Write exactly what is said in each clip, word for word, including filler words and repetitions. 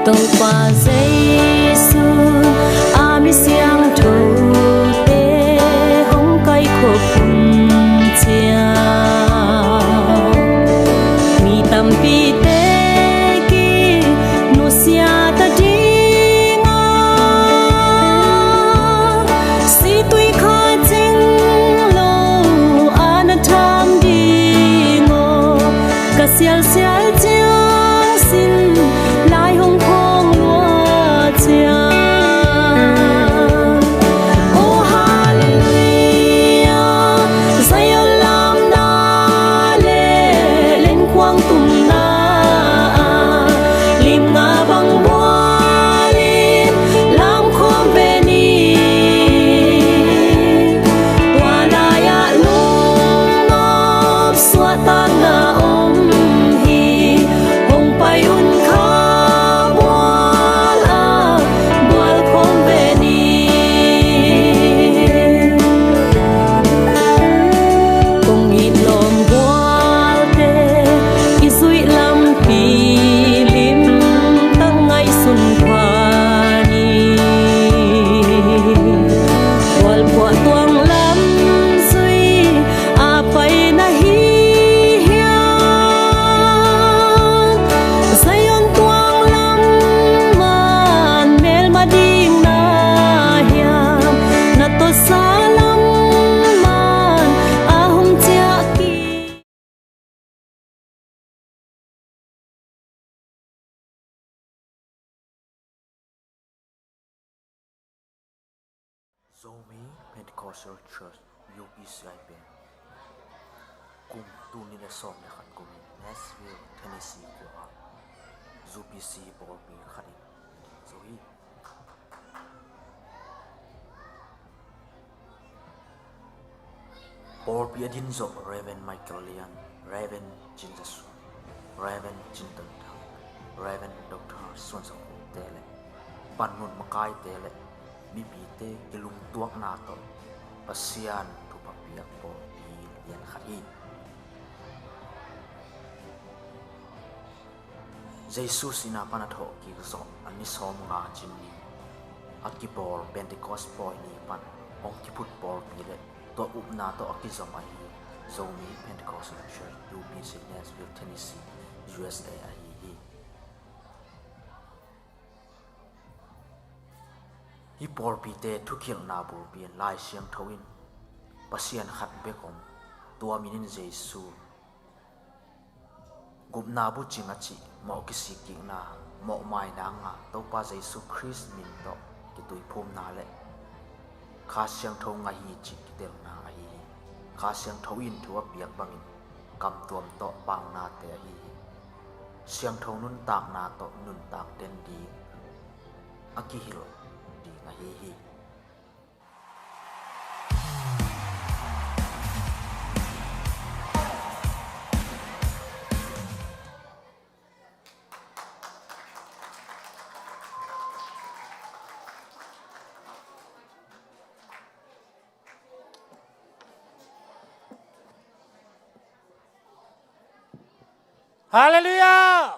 Topa Jesu a mi siangthote hong kaikhop hun ciang, mi tampite ki nusia ta ding a, situi kha cing lo a na tham ding aw. Ka sialsial ciang sin lai hong khawng lua ciang. Oh, halleluiah, Zion lamna le lenkhuang tumna ah lim nga bang bualin lam khawm ve ni. Tua lai-ah lungnop suahtakna om hi. Hong pai un kha bual a bual khawm ve ni. Kong it lawm bualte i zuih lampi limtak ngaihsun pha ni. Bualphuah tuang lam zui a pai na hi hiam? Zion tuang lam man melma ding na hiam? Na tawsa lam man a hong ciah kik. Zomi Pentecostal Church, U P C i pen kum tul nih le sawm le khat kumin Nashville, Tennessee khua ah U P C pawlpi khat in zo hi. Pawlpi a din zawh Reverend Michael Lian, Reverend Cin Za Suan, Reverend Cin Ton Thang, Reverend Doctor Suan Za Khup te le panmun makaite le mipite kilungtuakna tawh Pasian thupha piak pawlpi lian khat hi. Jesu sihna pan a thawhkik zawh a ni sawmnga cin ni a kibawl Pentecost pawi ni pan hong kiphut pawlpi le tua upna tawh a kizom ahi Zomi Pentecostal Church, U P C, Nashville, Tennessee, U S A ahi hi. Hih pawlpite thukilhna bulpi in Lai Siangtho in Pasian khat bek om, tua min in Jesu, gupna bucing a cih mawh kisikkikna, mawhmaina ngah Topa Jesu Khrist min tawh kituiphumna le Kha Siangtho ngah hi cih kitelna ahi hi. Kha Siangtho in thu a piak bangin kamtuam tawh paunate ahi hi. Siangtho nuntakna tawh nuntak den ding a kihilh ding ahi hi. Halleluiah!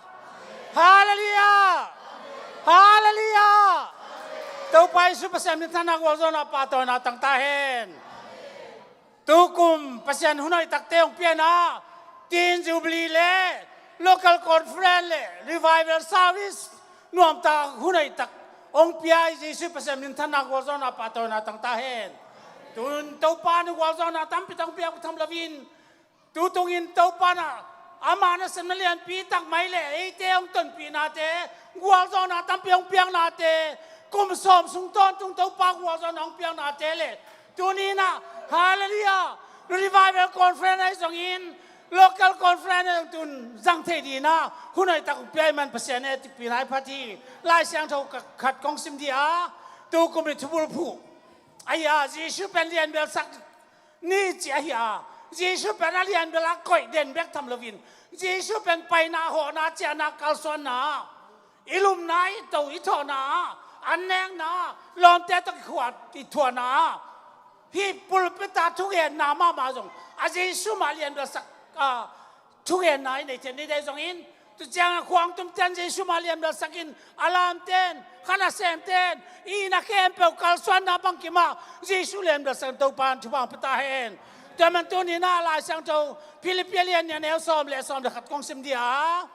Halleluiah! Halleluiah! Topa Jesu Pasian minthanna gualzawhna pahtawina tangta hen. Tukum Pasian hun hoihtakte hong piana Teen Jubilee le Local Conference le Revival Service nuamtak hun hoihtak hong pia i Jesu Pasian minthanna gualzawhna pahtawina tangta hen. Tun Topa ni gualzawhna tampi tang piak tham loin, tutungin Topa na ama nasepna lianpi tak mai le eite hong tonpihnate, gualzawhna tampi hong piaknate, kum sawm sung tawntung Topa gualzawhna hong piaknate le tuni-in ah, halleluiah, Revival Conference ahi zongin, Local Conference ahi zong tun zang thei dingin ah hun hoihtak hong pia ahih man Pasian e tikpi nai phat hi. Lai Siangtho khat kong sim dih a, tukum i thubulphuh ahi a, Jesu pen lianbelsak ni ci ahi a, Jesu pen a lianbel a koih den bek tham loin, Jesu pen paina, hawhna, ciahna, kalsuanna, i lumna, i to, i thawhna, an nekna, lawmte tawh kikhuat, i thuahna, hih pulpit a thugenna mahmah zong a Jesu mah lianbelsak a thugenna i nei theih ni dei zongin, Tu ciangin a khuangtum ten Jesu mah liamdalsak in, a lamten, kha nasemten, i itna khempeuh kalsuanna bangkimah Jesu liamdalsak in Topa in thupha pia ta hen. Tua man tuni-in ah Lai Siangtho Philippi lian nih a neu sawm le sawm le khat kong sim dih a.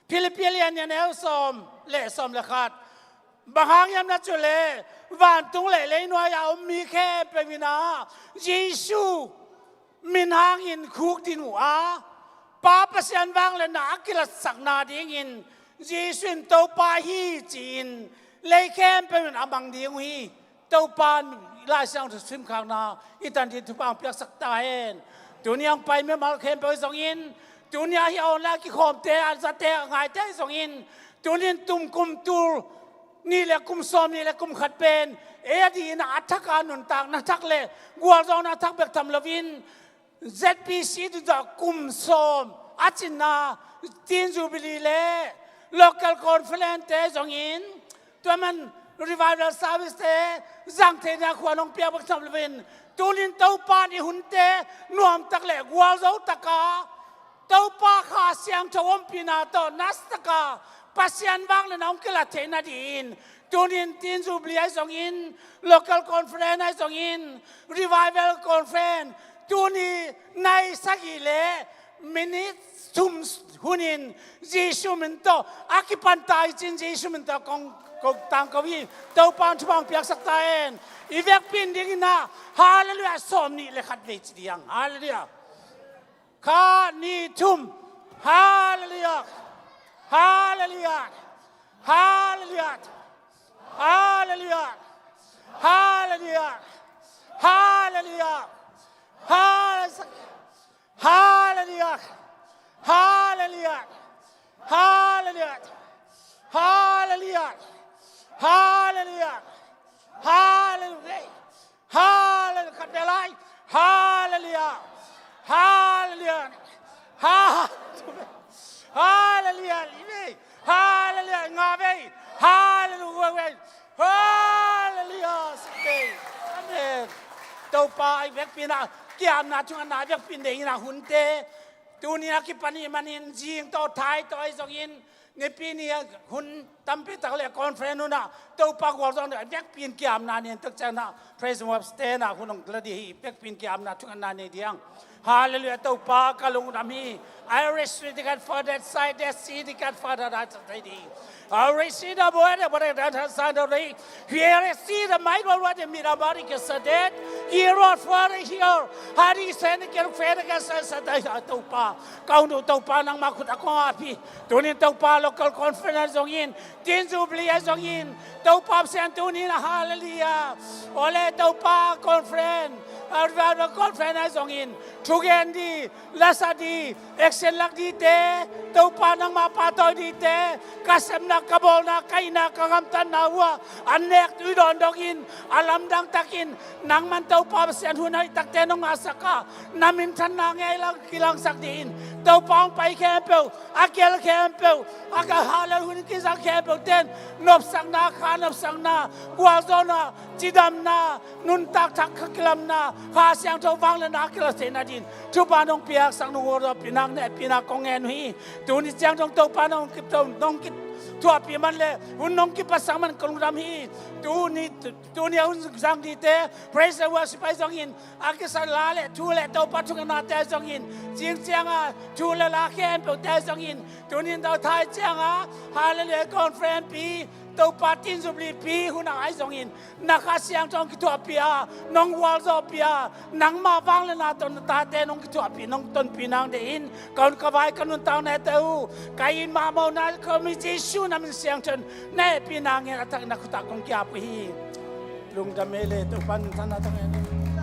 Philippi lian nih a neu sawm le sawm le khat. Bang hang hiam na cih leh vantung le leinuai-a om mi khempeuh in ah Jesu min hangin khukdin uh a, Pa Pasian vangliatna a kilatsakna dingin Jesu in Topa hi ci-in lei khempeuh in a mang ding uh hi. Topa in Lai Siangtho simkhakna i tan ding thupha hong piaksak ta hen. Tuni a hong pai mimal khempeuh zongin, tuni a hih a online kikhawmte, a zate, a ngaite zongin, tuni in tum kum tul nih le kum sawm nih le kum khat pen ei a dingin a thak a nuntakna thak le gualzawhna thak bek tham loin, Z P C tu tawh kum sawm a cinna Teen Jubilee le local conference te zongin, tua man revival service te zang theihna khuan hong piak bek tham loin, tunin Topa in i hunte nuamtak le gualzo taka Topa Kha Siangtho ompihna tawh nasataka Pasian vangliatna hong kilat theihna dingin, tunin Teen Jubilee ahi zongin, local conference ahi zongin, revival conference, tuni nai sagih le minute thum hunin Jesu min tawh a kipan ta hi ci-in Jesu min tawh kong, kong tangko hi. Topa in thupha hong piaksak ta hen. I vekpi-in dingin ah, hallelujah, sawm nih le khat vei ci ding. Hallelujah. Khat, nih, thum. Hallelujah. Hallelujah. Hallelujah. Hallelujah. Hallelujah. Hallelujah. Hallelujah. Hallelujah. Hallelujah. Hallelujah. Hallelujah. Hallelujah. Hallelujah. Khat vei lai. Hallelujah. Hallelujah. Ha-, Hallelujah. Li vei. Hallelujah. Nga vei. Hallelujah. Hallelujah. Sak vei. Amen. Topa i vekpi-in ah kiamna thungetna i vekpi-in deih in ah hunte, tuni a kipan ahih manin zing tawh thai tawh ahi zongin, nipi ni a hun tampi tak le conference hun ah Topa gualzawhna i vekpi-in kiamna nei in, tua ciangin ah praise and worship te in ah hun hong la ding hi. Vekpi-in kiamna thungetna nei ding. Hallelujah. Topa ka lungdam hi. I receive the God for that side, that see the God for that side. I receive the boy, the boy, that side of the here, see the might of what the mira body can say that. Here or for here. Hari sen can fair can say that. Topa, ka hong duh Topa, nangmah khut ah kong ap hi. Tunin Topa local conference zongin, Teen Jubilee zongin, Topa Pasian tunin ah hallelujah. Ole Topa conference, a revival conference zongin, thugen ding, lasa ding, action lak dingte, Topa nangmah pahtawi dingte, ka sepna, ka bawlna, ka itna, ka gamtatna uh ah a nek tui dawn dongin, a lamdang takin, nangman Topa Pasian hun hoih takte nong ngahsak a, na minthanna ngei lang kilangsak dingin, Topa hong pai khempeuh, a kial khempeuh, a ka halal hun kizang khempeuh ten, nopsakna, kha nopsakna, gualzawhna, cidamna, nuntak thak kha kilamna, Kha Siangtho vangliatna a kilat theihna dingin thupha nong piaksak nung uh, a pinak ne pinak kong ngen uh hi. Tuni ciang dong Topa nong kip to, nong kithuahpih man le hun nong kipatsak man ka lungdam hi. Tuni, tuni a hun zang dingte, praise and worship ahi zongin, a kisa la le thu le Topa thungetnate ahi zongin, zing cianga thu le la khempeuhte ahi zongin, tunin tawh thai cianga, hallelujah, conference pi, Topa Teen Jubilee pi hun ah ahi zongin, na Kha Siangtho hong kithuahpih a, nong gualzawhpih a, nangmah vangliatna tawh na tate nong kithuahpih, nong tonpih nang deih in, ka hun ka vai ka nuntaknate uh, ka it mah mawhna ka mi Jesu na min siangtho in na hehpihna ngen a thakin na khut ah kong ki-ap uh hi. Lungdam ei le, Topa minthanna tang ei.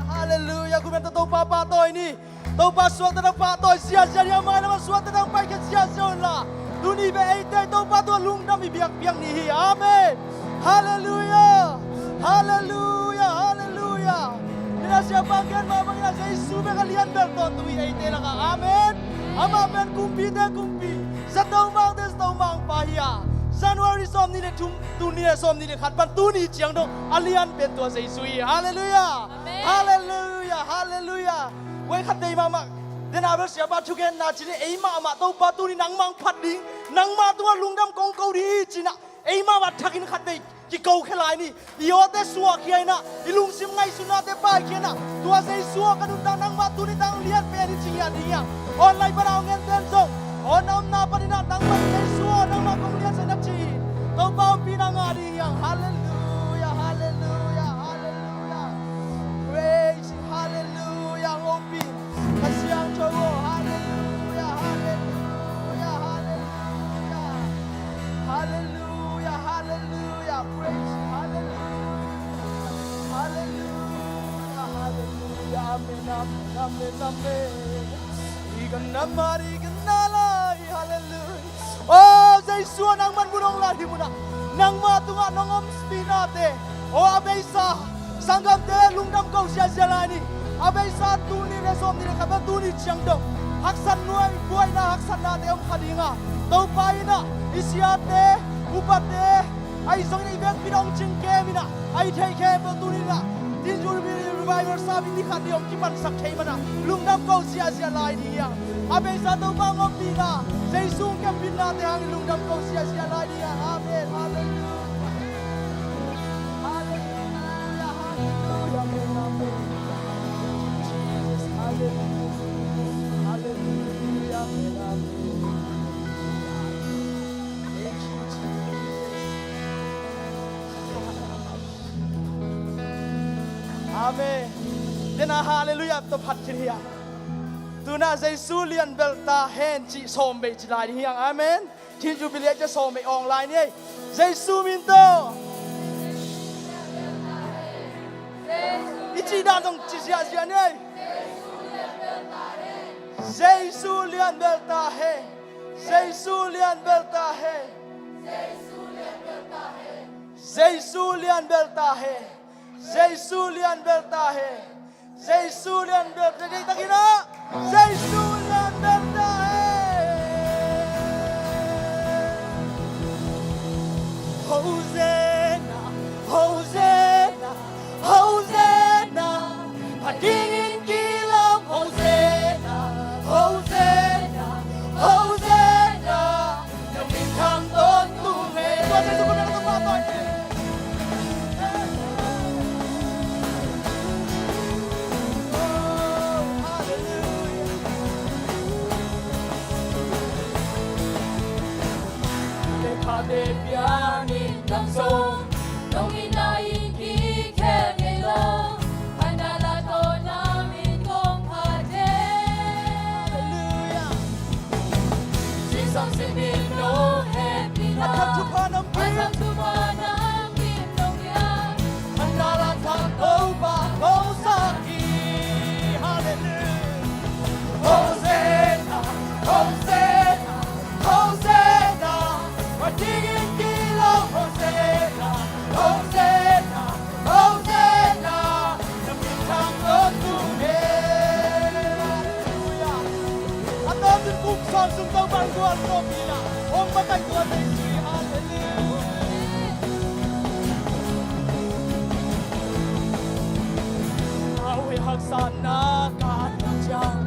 Hallelujah, kumen ta Topa pahtawi ni. Topa suahtakna pahtawi ziahziah ni, a mailam ah suahtakna paikhiat ziahziah unla, tuni bek eite Topa tungah lungdam i biakpiak ni hi. Amen. Hallelujah. Hallelujah. Hallelujah. Mina siapa gen mah bangin ah Jesu bek a lian bel tawntung hi eite lakah. Amen. Amah pen kumpite kumpi, zato mangte zato mangpa hi a, January sawmnih le thum, tuni le sawmnih le khat pan tuni ciang dong a lian pen tua Jesu hi. Hallelujah. Amen. Hallelujah. Hallelujah. Voi khat dei mahmah. Dena bel siapa thugenna ci ni, eimah mah Topa tuni nangmah hong phat ding, nangmah tungah lungdam kong ko ding hi ci-in ah, eimah mah thakin khatvei kiko khia lai ni. I awte suahkhia in ah, i lungsim ngaihsutnate paikhia in ah, tua Jesu aw ka nuntak nangmah tuni tang lianpen hi ci ngiat ding hi hang. Online pan a hong enten zong, aw na omna panin ah nangmah Jesu aw nangmah kong liansak na ci hi. Topa ompihna ngah ding hi hang. Halleluiah, halleluiah, halleluiah. Praise, halleluiah, hoping. Kha Siangtho aw, halleluiah, halleluiah, halleluiah. Halleluiah, halleluiah, praise, halleluiah. Halleluiah, halleluiah, amen, amen, amen, amen. I kan na mari kan na lai, halleluiah. Oh, Jesu nangman mun hong lai hi munah, nangmah tungah nong om spinate, oh, a beisa sanggamte lungdam ko ziazia lai ni. A beisa tul nih le sawm nih le khat bel tuni ciang dong haksat nuai buaina haksatnate om kha ding a, Topa in ah i siate, upate, ahi zongin i vekpi-in hong cing kem in ah, ahi thei khempeuh tuni in ah Teen Jubilee Revival Service ni khat ni hong kipansak thei man ah lungdam ko ziazia lai ding hi hang. A beisa Topa hong ompihna, Jesu hong kempihnate hangin lungdam ko ziazia lai ding hi hang. Amen. Halleluiah. Halleluiah, halleluiah, amen, amen. Jesus, halleluiah, halleluiah, amen, amen. Thank you, Jesus. Amen. Dena halleluiah tawh phat khin hi a. Tuna Jesu lian bel ta hen cih sawm bei ci lai ding hi hang. Amen. Teen Jubilee ci sawm bei awng lai ni ei. Jesu min tawh. I cih dan zong ci ziahziah ni ei. Jesu lian bel ta hen. Jesu lian bel ta hen. Jesu lian bel ta hen. Jesu lian bel ta hen. Jesu lian bel ta hen. Jesu lian bel ta hen. Hosanna, Hosanna, Hosanna. Phat dingin kilawm, Hosanna, Hosanna, Hosanna. Na minthang tawntung hen. Tua Jesu kong na ka tawh pahtawi. Oh, halleluiah. Lekhate pianin dang zong, nong itna in kikhel ngei lo. Phatna la tawh na min kong phat hen. Halleluiah. Zingsang simin nong hehpihna. A thak thupha nong pia. A thak thupha nong pia nong pia. Phatna la thak Topa kong sak hi. Halleluiah. Hosanna, Hosanna, Hosanna. Phat dingin kilawm, Hosanna, Hosanna, Hosanna. Na minthang tawntung hen. Halleluiah. A tawpin kum sawm sung Topa gual tawpin ah hong makaih tua Jesu hi. Halleluiah. Au hei haksatna ka na ciang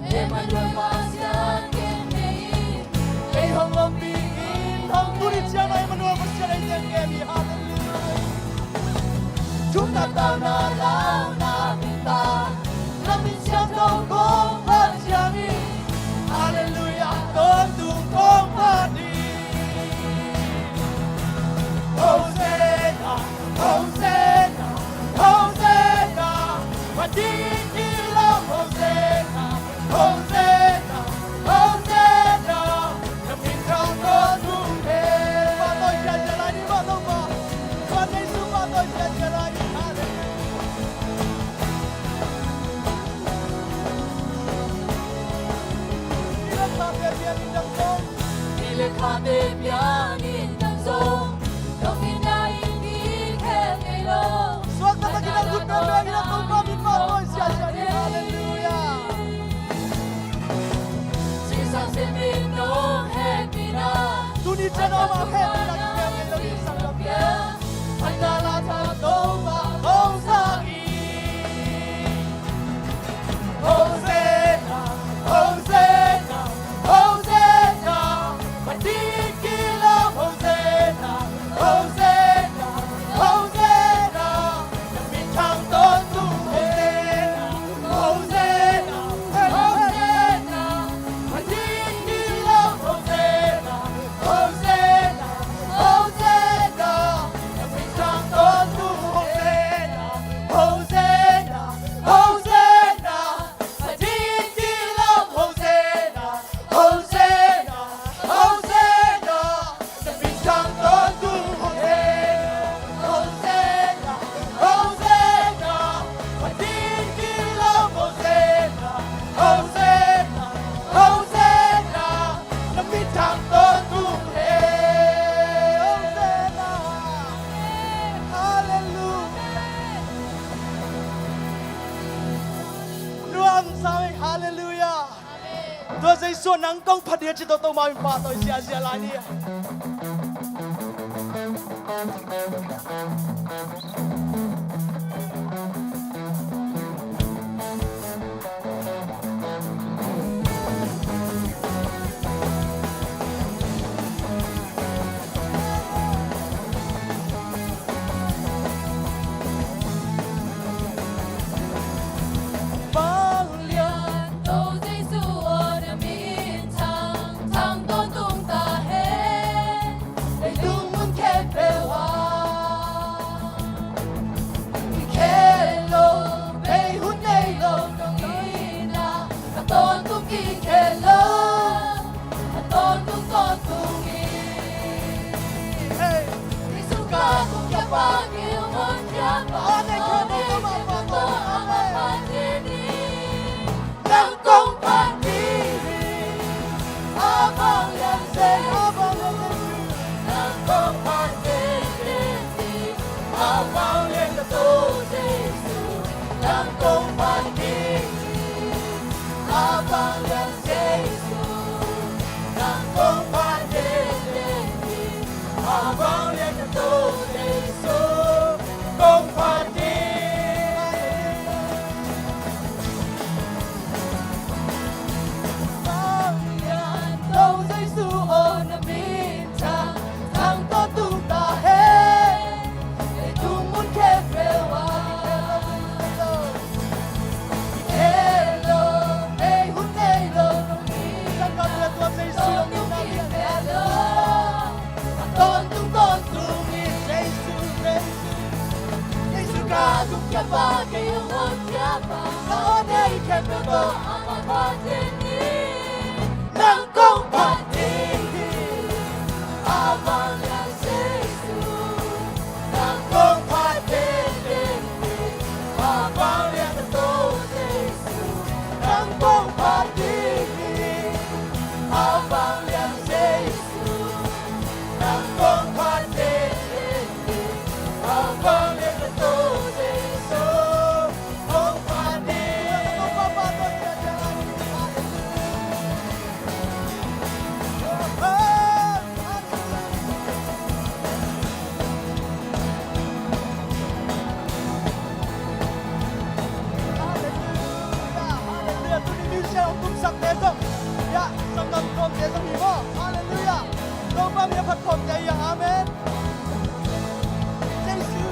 Emmanuel Messiah ken kei in. Kei hong ompih in hong tuni ciang na Emmanuel Messiah ei teng kem hi. Halleluiah. Thumna tauna launa minta na min siangtho kong phat ciangin. Halleluiah, tawntung kong phat ding. Hosanna, Hosanna, Hosanna. Phat dingin kilawm, Hosanna, Hosanna, Hosanna. Na minthang tawntung hen. Pahtawi ziazia lai ni, pahtawi pa. Tua Jesu pahtawi ziazia lai ni. Halleluiah. Ni le khate pianin dang zong. Ni le khate pianin dang zong. Nong itna in kikhel ngei lo. Suakta takin a khut bengin a Topa min pahtawi ziazia ni. Halleluiah. Zingsang simin nong hehpihna. Tuni ciang a hehpihna kikhel ngei lo ding sanggamte. Phatna la thak Topa kong sak hi. Hosanna, Halleluiah. Tua Jesu nang kong phat ding a ci toto ma in pahtawi ziahziah lai ni. Vanglian To Jesu aw, na min thang, thang tawntung ta hen. Leitung mun khempeuh ah kikhel lo, bei hun nei lo nong in ah, a tawntung kikhel lo, a tawntung tawntung hi. Hey. Jesu ka kong kiapa, kei hong honkhia pa, aw nei khempeuh tawh amah phat ding hi. Nang kong phat ding hi. A vanglian Jesu, nang kong phat ding hi. A vanglian ka To Jesu, nang kong phat ding hi. A vanglian Jesu, nang kong phat ding hi. A vanglian ka To Jesu, kong phat ding hi. Vanglian To Jesu aw, na min thang, thang tawntung ta hen. Leitung mun khempeuh ah kikhel lo, bei hun nei lo nong in ah, a tawntung kikhel lo, a tawntung tawntung hi. Jesu, Jesu, Jesu ka kong kiapa, kei hong honkhia pa, ka aw nei khempeuh tawh amah phat ding hi. Nang kong phat ding hi. A vanglian Jesu, nang kong phat ding hi. A vanglian ka To Jesu, nang kong phat ding hi. A vanglian Jesu, nang kong phat ding hi. A vanglian ka To Jesu, kong phat ding hi. Halleluiah, halleluiah. Tuni music hong tumsakte zong, ya, sanggam kawmte zong hi maw. Halleluiah. Topa min a phat khawmte hi a, amen. Jesu.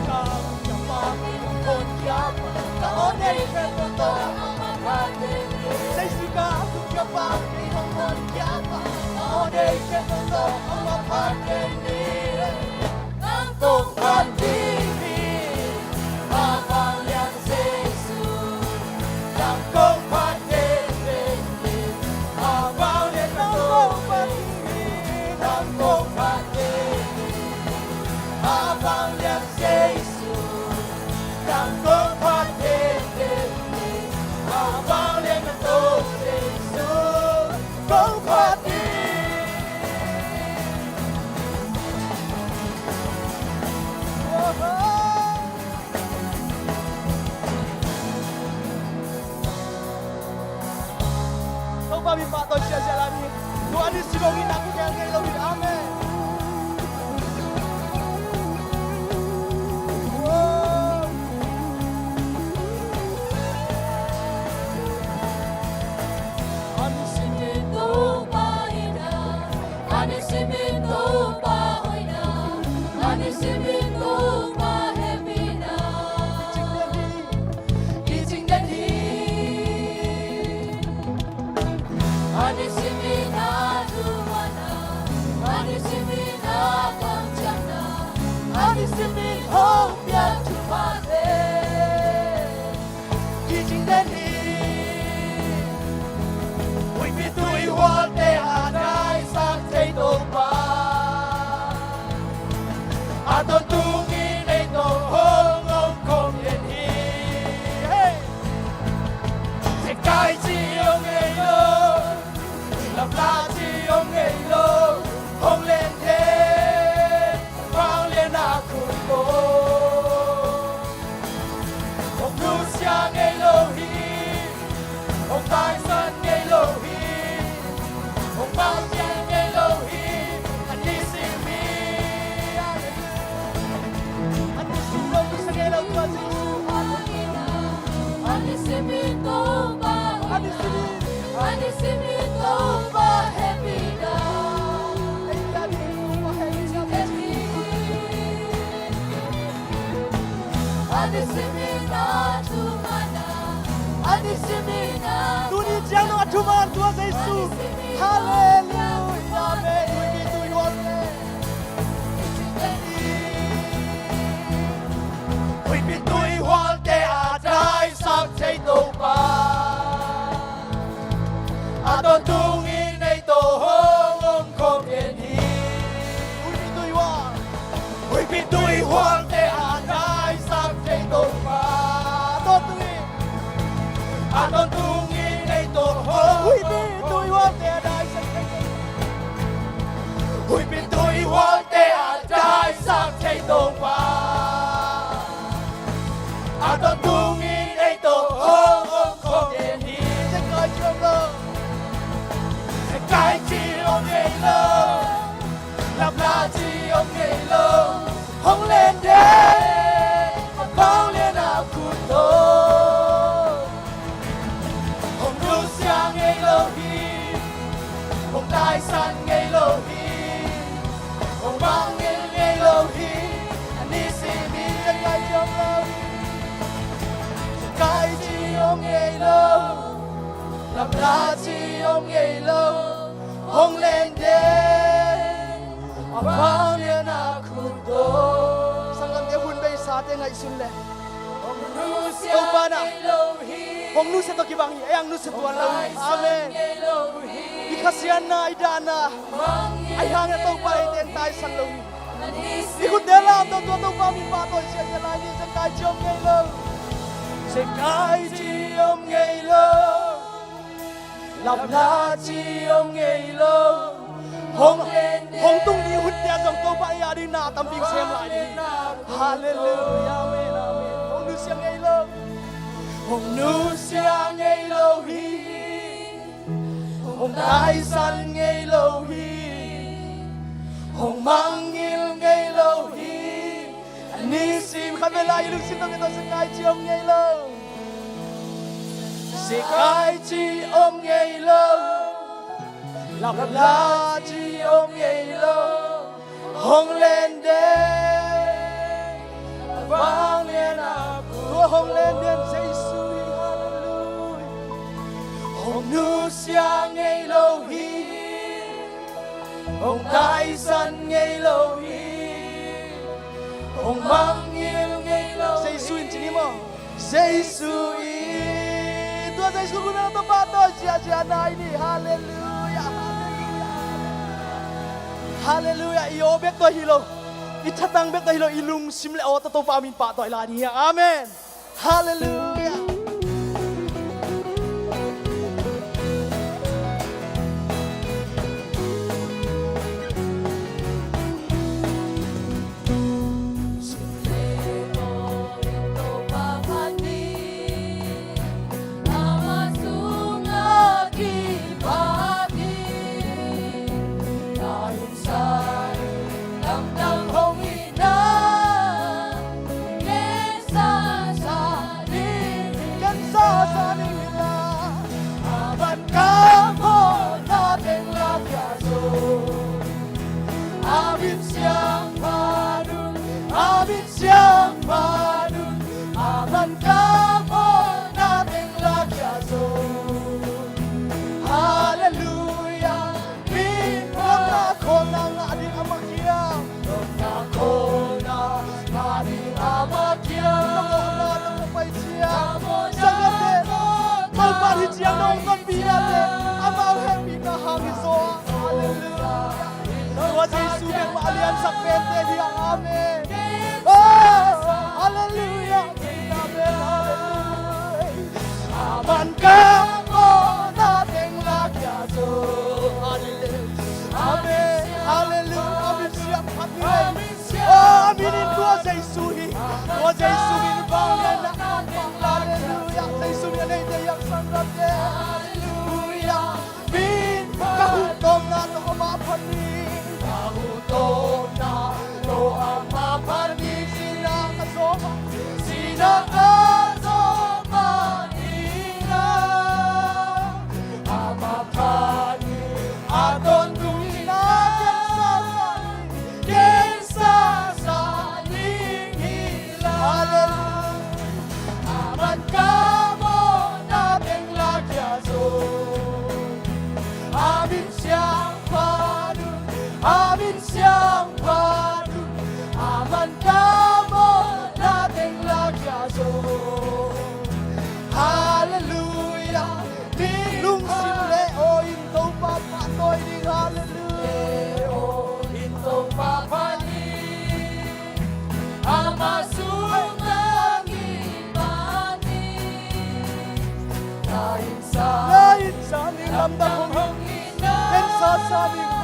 Ka kong kiapa, kei hong honkhia pa, ka aw nei khempeuh tawh amah phat ding hi. Jesu ka kong kiapa, kei hong honkhia pa, ka aw nei khempeuh tawh amah phat ding hi. Nang kong phat ding hi. A vanglian Jesu, nang kong phat ding hi. A vanglian ka To Jesu, nang kong phat ding hi. A vanglian Jesu, nang kong phat ding hi. A vanglian ka To Jesu, kong phat ding hi. Topa min pahtawi ziahziah lai ni. Tua a nisim hong in ah ka gel ngei lo hi. Amen. A nisimin Topa in ah, a nisimin Topa hoihna, a nisimin Topa hehpihna kicing den hi. A nisimin a thumanna, a nisimin a kamciamna, a nisimin hong piak thuphate kicing den hi. Huihpi tuihualte a naisak thei Topa, a tawntung in ei tawh hong om khawm den hi. Hei! Sikai ci hong ngei lo, lapla ci hong ngei lo, hong len den, vanglian a khut ko. Hong nusia ngei lo hi. Pasian ngei lo hi, a nisim hi. Hallelujah. A nisim lo, a nisim lo, Tua Jesu. A nisim hi Topa, a nisim hi. A nisim hi Topa hehpihna. Ei a ding Topa hehpihna. A nisim hi na thuman a. A nisim hi na. Tuni ciang dong a thuman Tua Jesu. Hallelujah. Amen. Huipi tuihualte. Huipi tuihualte a daisak thei Topa. A tawntung in ei tawh hong om khawm den hi. Huipi tuihual. Huipi tuihualte a daisak thei Topa. A tawntung in. A tawntung in ei tawh hong om. Huipi tuihualte a daisak thei Topa. Huipi tuihualte a daisak thei Topa. A tawntung in ei tawh hong om khawm den hi. Zekai ci om lo. Zekai ci om ngei lo. Lapla ci om ngei lo. Hong len den. A vanglian a khut tawh. Hong nusia ngei lo hi. Hong taisan ngei lo hi. Hong mangngilh ngei lo hi. A nisim hi. Zekai ci om lo. Zekai ci om ngei lo. Lapla ci om ngei lo. Hong len den. A vanglian a khut tawh. Sanggamte, hun beisate ngaihsun le Topa na hong nusia tawh kibang hi. Ei hong nusia tuan lo hi. Amen. I khasiatna, i dahna, ahi hangin Topa eite hong taisan lo hi. I khutte lam tawh tua Topa min pahtawi ciatciat lai ni. Zekai ci om ngei lo. Zekai ci om ngei lo. Lapla ci om ngei lo. Hong, hong tung ni hun tia zong Topa ei a ding na tampi sem lai ni. Hallelujah, amen, amen. Hong nusia ngei lo. Hong nusia ngei lo hi. Hong taisan ngei lo hi. Hong mangngilh ngei lo hi. A nisim. Khat vei la i lungsim tawh kitaw. Zekai ci om ngei lo. Zekai ci om ngei lo. Lapla ci om ngei lo. Hong len den. A vanglian a khut. Tua hong len den Jesu hi. Hallelujah. Hong nusia ngei lo hi. Hong taisan ngei lo hi. Hong mangngilh ngei lo hi. Jesu in ci ni maw. Jesu in. Tua Jesu in a Topa tawh ciahciah nai ni. Hallelujah. Hallelujah. Hallelujah. I aw bek tawh hi lo. I thatang bek tawh hi lo. I lungsim le aw tawh Topa min pahtawi lai ni. Amen. Hallelujah. Ken sasa ding hi la, a van ka mawhna teng la kia zo. A min siangtho un, a min siangtho un, a van ka mawhna teng la kia zo. Hallelujah. Min nopna khawlna ngah ding amah kiang. Nopna khawlna ngah ding amah kiang. Na mawhna tawh pai ciang. Sanggamte, Topa hi ciang nong tonpih na teh, amau hehpihna hang hi zaw. Hallelujah. Tua Jesu bek mah a liansak pente hi a. Amen. Oh, hallelujah. Amen. Hallelujah. A man ka mawhna teng la kia zo. Amen. Hallelujah. A min siangtho hi leh. Oh, a min in tua Jesu hi. Tua Jesu min vanglian na. Hallelujah. Jesu min a neite hiam sanggamte. Hallelujah. Min ka hun tawm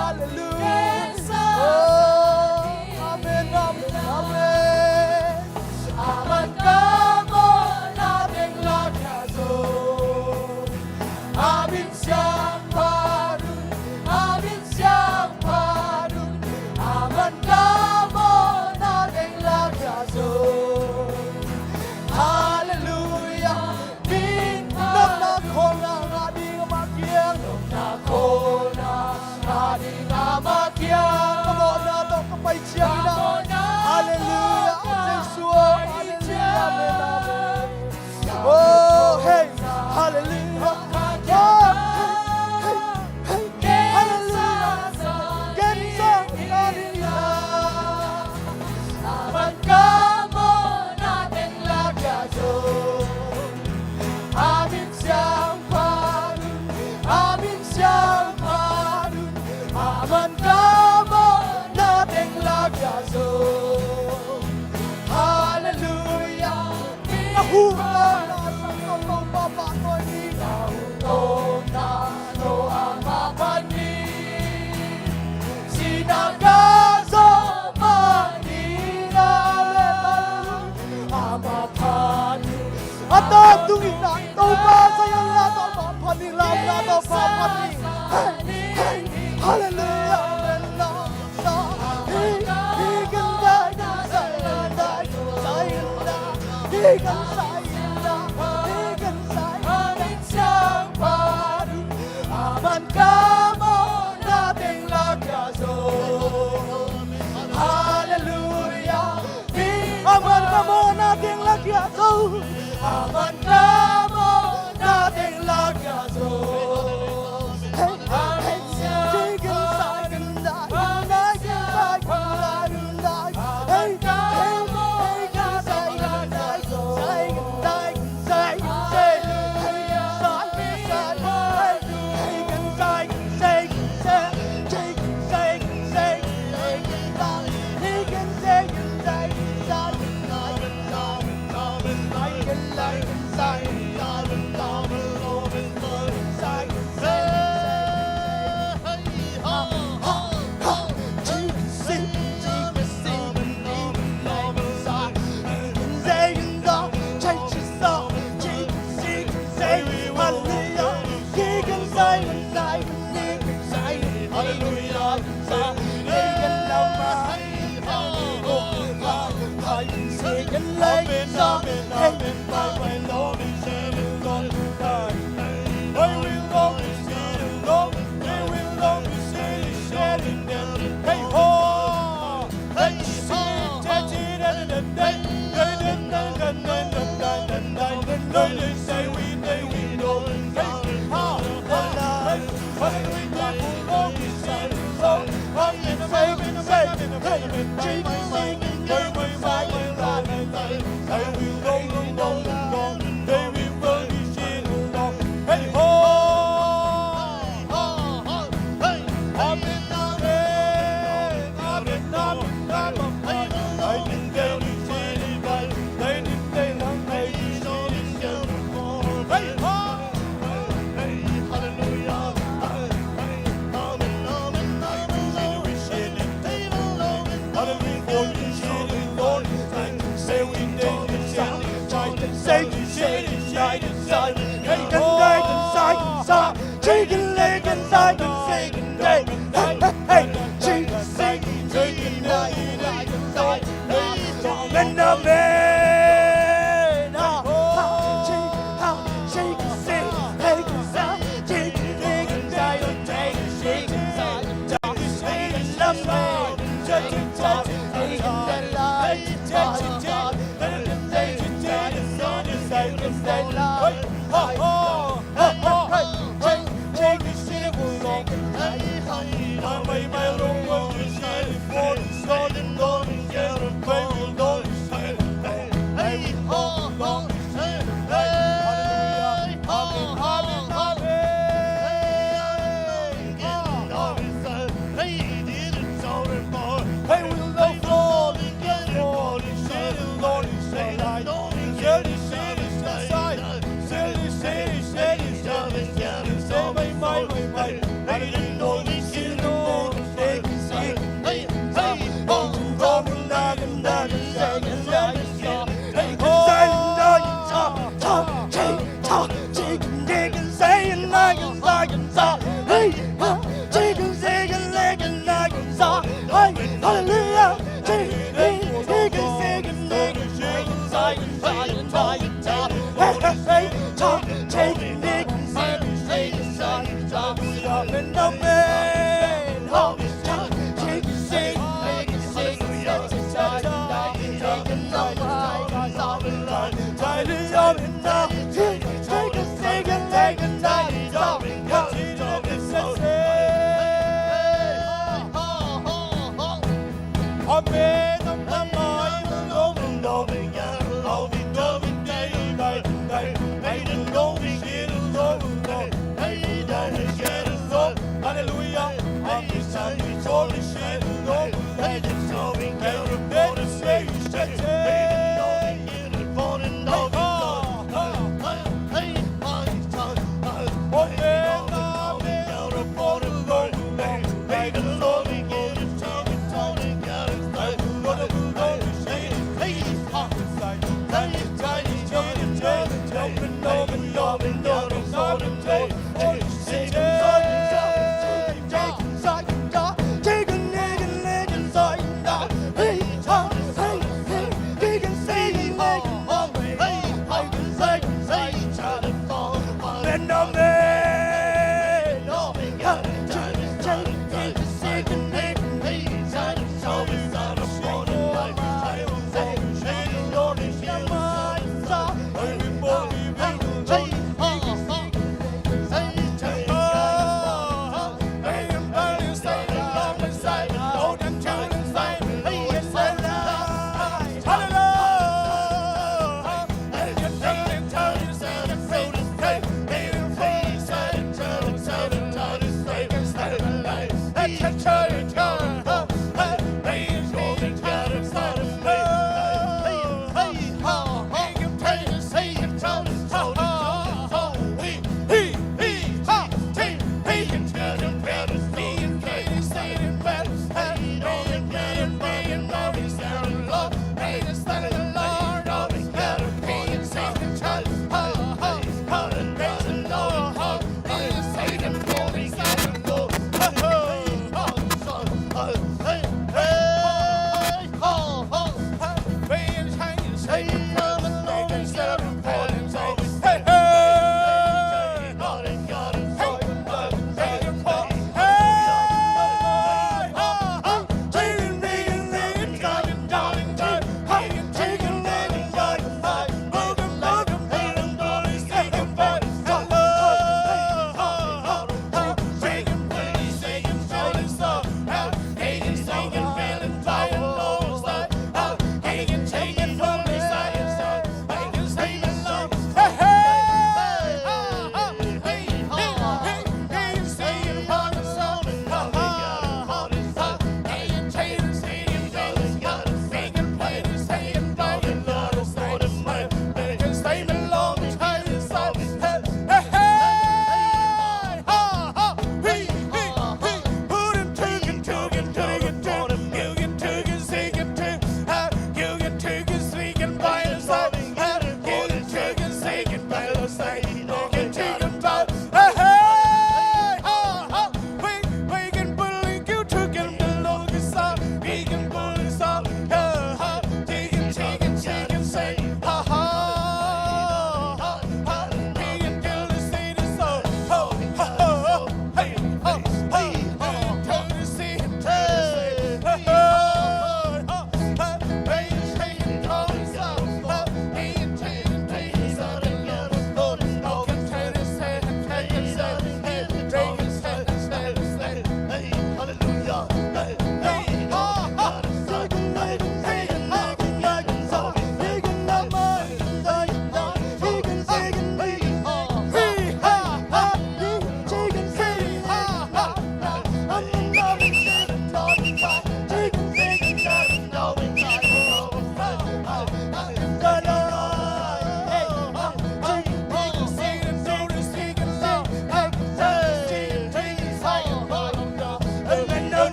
Hallelujah. Amen, amen, amen. A man ka mawhna teng la kia zo. A min siangtho un, a min siangtho un, a man ka mawhna teng la kia zo. Hallelujah. Min nopna khawlna ngah ding amah kiang, nopna khawlna ngah ding amah kiang. Ka mawhna tawh ka pai ciangin ah. Hallelujah. Jesu aw. Hallelujah. Amen. Amen. Oh, hey. Hallelujah. Oh, hey. Hey. Hallelujah. Gensa na ding hi a. A man ka mawhna teng la kia zo. A min siangtho un, a min siangtho un, a man ka mawhna teng la kia zo. Hallelujah. Na huna na sang tawh Topa pahtawi ni. Na huna na amah phat ni. Sinaga zo mah ni. Hallelujah. Amah phat ni. A tawp tung in na Topa Zion la tawh amah phat ni. La la Topa phat ni. Hey, hey. Hallelujah. Amen. Hallelujah. Aman ka mawhna teng la kia zo. Aman ka mawhna teng la kia zo. Hey, hey, hey. Hallelujah.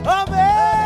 Amen.